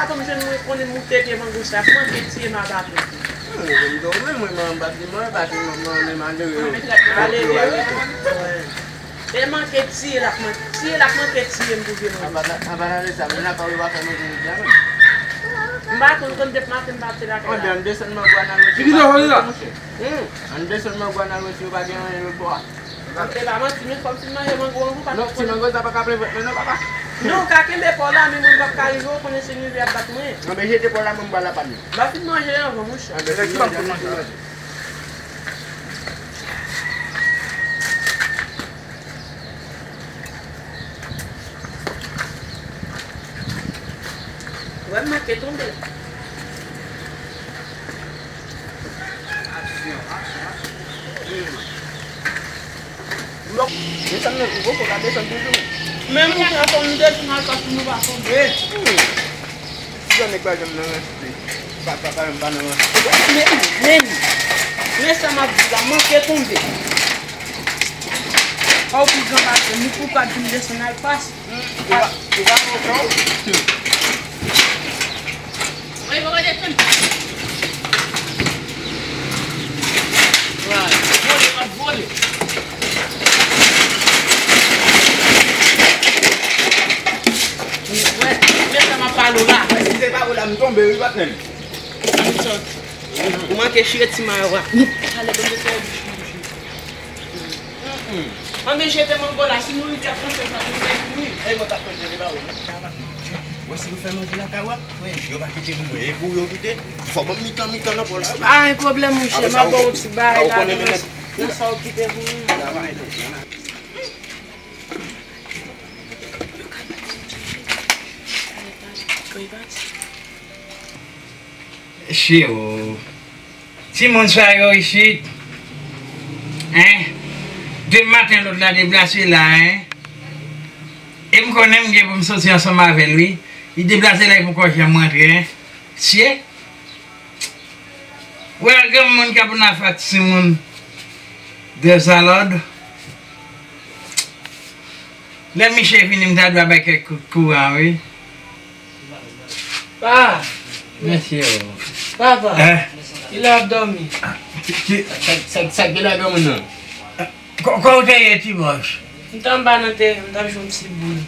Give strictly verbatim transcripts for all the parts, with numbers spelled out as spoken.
Kòm je nou konnen moute pye mango sa, manke tiye m a baton. Mwen menm, mwen, mwen, m bat li, mwen, bat li, mwen, mwen, mwen, malere. Malere, wi. E manke tiye l ap man-, tiye l ap manke tiye m pou vye mango. Anba, anba nan lesa, men la pa w yo pa fè manje jodi a menm. M pa konn, konn depi maten m pa te lakay la. Anben, ann desann mango a n al wè si yo pa fè manje. Ann desann mango a n al wè si yo pa gen anyen lòt bò a. E pa manti, men fò m fin manje mango an, ou pa... Non, ti mango sa pa ka plen vant mwen non, papa. Non, ou ka kenbe pa w la, men mwen m p ap ka rive, ou konnen se rive ap bat mwen. Anben, jete pa w la, mwen m pral la pa m. M ap fin manje anvan, monchè. Anben, fin manje, anben, fin manje. Wè m manke tonbe. Aksyon, aksyon, aksyon. Desann nan, ou poko ka desann toujou. Men moun sa fò nou desann al pas pou nou pa tonbe. Ti jan nèg pa janm nan ranse. Pa, pa, pa, pa nan ranse. Men, men, men sa m ap di la, manke tonbe. Ou pi gran pase m, ou pa di m desann al pas. Ou pa, ou pa konprann? Mwen pa konn desann. Vole, m ap vole. Wè, men sa m ap pale w la. Mwen, si se pa ou la, m tonbe, wi, patnè m. Ou manke chire ti mayo a. Talè, ban m te fè bouch manje. Ann jete mango la, si nou rive ap pran sa, nou fè kouri. E mwen t ap pran jete ba ou. Wè si nou fè manje lakay ou a, yo pa kite pou mwen, e pou yo kite. Fò ban m mitan, mitan nan pòl la. Pa gen pwoblèm, monchè, m ap ba w ti bagay ladan nan sa w kite pou mwen. Cheo. Timoun sa yo isit, en? Depi maten lòt la deplase la, en? E m konnen m gen pou m soti ansanm avè l, wi. Li deplase la, li poko janm rantre, en? Sye? Wè granmoun k ap nan fak timoun dèzalòd. Lè Miche vini, m ta dwe bay kèk kout kouran, wi. Pa! Mesye o. Papa, kilè w ap dòmi? Sa, sa, sa gen la granmoun nan? Kò, kò w te ye, ti bòch? M t anba nan teren, m t ap jwe yon ti boul.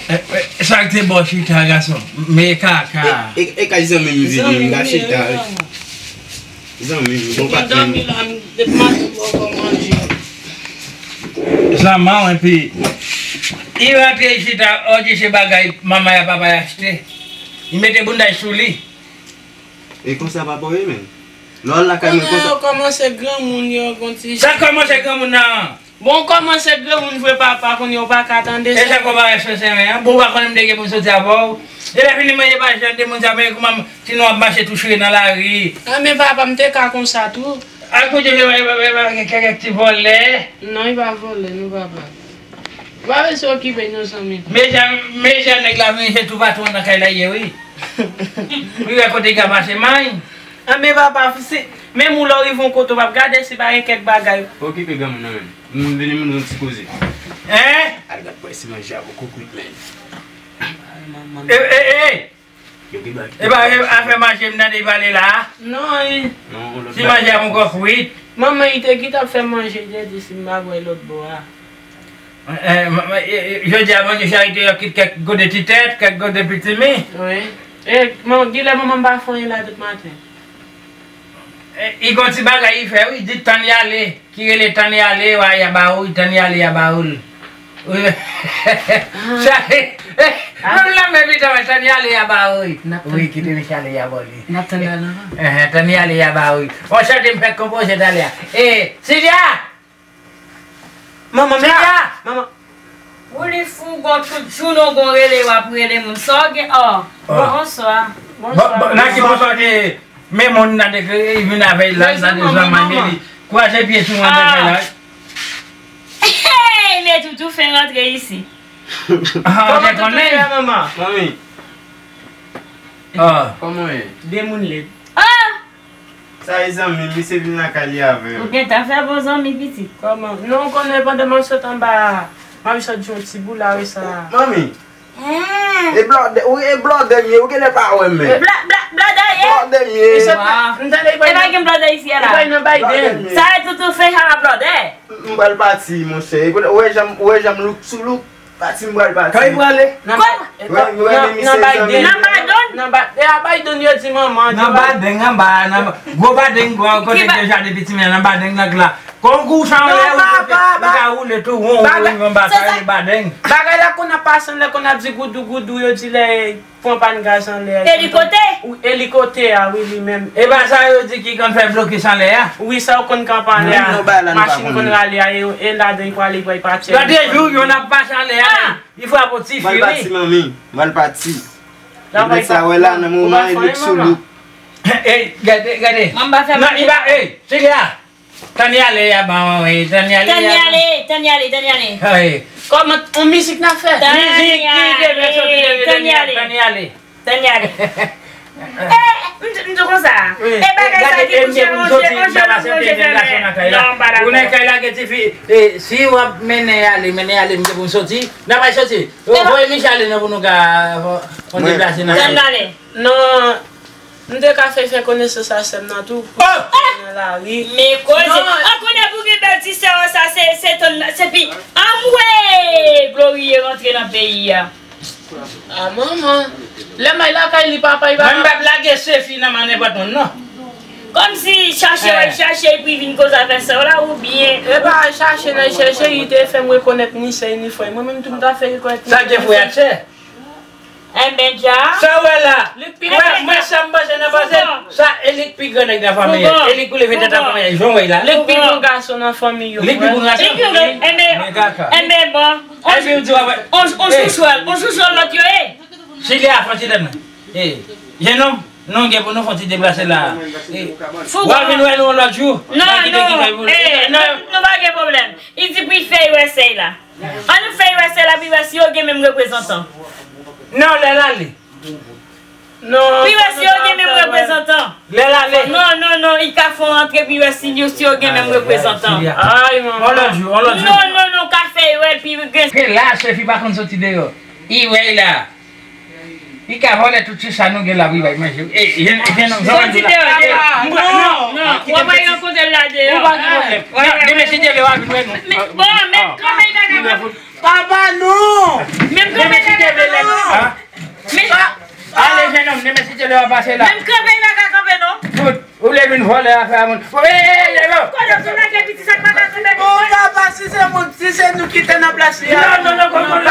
E, e, sa k te bò chita, gason? Men kaka. E, e, e kay zanmi m vini, m ka chita. Zanmi m, bon patnè m. Zanmi la, m depi maten m poko manje. Zanmi w, epi li rantre isit a, ò, di se bagay manman y a papa y achte. Li mete boundaj sou li. E konsa papa w ye menm? Lè w al lakay mwen konsa. Konnen yo kòmanse granmoun yo, gon ti... Sa kòmanse granmoun nan? Bon, w kòmanse granmoun vre papa, kounye a w pa ka tande sa. E sa kòmanse sensè an? Bon, w pa konnen m te gen pou m soti avè w? Depi fini manje pa jan de moun sa, men kouman si nou ap mache tou chire nan lari? A, men papa, m te ka konsa tou. Al kote, kèk ti vòlè. Non, li pa vòlè, non, papa. Ou pa bezwen okipe l non, zanmi. Men jan, men jan nèg la vini, se toupatou nan kay la ye, wi. Li wè kote li ka pase may. A, men papa, si, menm ou lè w rive yon kote, w p ap gade si pa gen kèk bagay. Okipe granmoun nan menm. M vini, m vin yon ti koze. En? Al gad pwè si manje a poko kwit, men. E, e, e! E pa afè manje m tande pale la a? Non, wi. Si manje a poko kwit. Manman, li te gentan fè manje, li te di si m pa wè lòt bò a. Jodi a, manje sa, li te kit kèk gode ti tèt, kèk gode pitimi. Wi. E, gilè manman m pa fè anyen la depi maten. Li gon ti bagay li fè, wi, di tann li ale. Ki rele Tanyale, wa, y a ba ou, Tanyale, y a ba ou l. Wi. Sa, eh, eh, nou la men pita, wè, Tanyale, y a ba ou. Wi, kite misye ale, y a ba ou li. N ap tann la, non? Eh, eh, Tanyale, y a ba ou. On chante m fèk konpoze talè a. Eh, Silya! Manman, Silya! Manman. Wouli fou, gon tout jou non gon rele, w ap rele moun. Sa w gen? Oh, bonswa. Bonswa. Nan ki bonswa te ye? Men moun nan te vin avè l la, l nan te zanman li. Kwaze pye sou mwen te fè la. Hey, men toutou fè rantre isi. Ah, ou te konnen? Manmi. Ah. Kòman w ye? De moun lèd. Ah! Sa e zanmi m, misye vin lakay li avè l. Ou gentan fè bon zanmi pitit. Kòman? Non, ou konnen pandan m ap sot anba a, m ap sot jwe yon ti boul la, wi sa. Manmi. E blòdè, ou e blòdè m ye, ou genlè pa wè m men. Blòdè ye? Blòdè m ye. E pa gen blòdè isi a la. Blòdè m ye. Sa e toutou fè a blòdè. M pral pati, monchè. Ou wè jan m look sou look? Pati m pral pati. Kay prale? Nan Biden. Nan Biden. Nan Biden yo di manman. Nan Biden, anba, nan gwo Biden, kote ki deja depi ti men nan Biden nan la. Kon gouch anlè, ou ka woule tou won, ou rive anba, sa rele Biden. Bagay la konn ap pase anlè, konn ap di goudou goudou, yo di lè pran pàn gaz anlè. Elikote? Elikote a, wi, li menm. E pa sa yo di ki konn fè blokis anlè a? Wi, sa yo konn kanpe anlè a. Machin konn rale a, e ladan li prale, li pral pati. Gade jou, yon ap pase anlè a. Li frape yon tifi, wi. Mwen pati, manmi. Mwen pati. Ou pral fè yon manman. Ey, gade, gade. Mwen pa fè manman. Non, li pa, ey, cheke a. Tann y ale, ya, ban, ey, tann y ale, ya. Tann y ale, tann y ale, tann y ale. Ey. Kòman, yon mizik n ap fè? Mizik ki devle soti de tann y ale. Tann y ale. Tann y ale. Eh, m di, m di konsa. E bagay sa ki kouche, on je, on je lòt, on je fèmen. Non, m pa dakò. Ou nan kay la gen tifi, e, si w ap mennen y ale, mennen y ale, m te pou m soti. N ap al soti. Voye misye ale non pou nou ka fè yon deplase nan kay. Tann y ale. Non, m te ka fè, fè konesans a sè m nan tou. Nan lari. Men koze. An konnen pou gen bèl ti sè sa, se, se tann, se pi. Anmwe! Glorie rantre nan peyi a. A manman. Lè m al lakay li, papa, li pa. Mwen m p ap lage Sefi nan men nenpòt moun, non. Kòmsi chache w al chache epi vin koze avè sè w la, oubyen. E pa chache nan chèche, li te fè m rekonèt ni sè ni frè. Mwen menm tou m ta fè rekonèt ni sè. Sa gen frè ak sè? Enben, dja. Sa w wè la? Wè, mwen sa m panse nan panse, sa e li k pi gran nèg nan fanmi an. E li k pou leve tèt nan fanmi an, jan w wè la. Li k pi bon gason nan fanmi yo. Li k pi bon gason. Enben, enben, bon. Epi w di w ap. On, on souswèl, on souswèl lòt yo ye. Chile a fè ti tèt nan. E, jenòm, nou gen pou nou fè ti deplase la. E, w a vin wè nou yon lòt jou. Non, non, e, nou pa gen pwoblèm. Li di pou l fè U S A la. Ann nou fè U S A la, pou l wè si yo gen menm reprezantan. Non, lè l ale. Non. Pou l wè si yo gen menm reprezantan. Lè l ale. Non, non, non, li ka fè yon antre, pou l wè si yo, si yo gen menm reprezantan. Ay, manman. On lòt jou, on lòt jou. Non, non, non, ka fè, wè, pou l gen. Ke la, Sefi pa konn soti deyò. Li wè l la. Li ka vòlè tout ti sa nou gen la pou li bay manje. E, jenòm, sa w di la. Non, non, w ap al rankontre l la deyò. Ou pa gen pwoblèm. Demen si Dye vle w a vin wè nou. Bon, men kanpe li pa ka kanpe. Papa, non! Menm kanpe li pa ka kanpe, non. Ale, jenòm, demen si Dye vle w a pase la. Menm kanpe li pa ka kanpe, non. Ou vle vin vòlè afè a moun. Ey, ey, ey, ey. Kote w sou lage piti sa k pa ka kanpe? Bon, papa, si se moun, si se nou ki te nan plas li a. Non, non, non, non.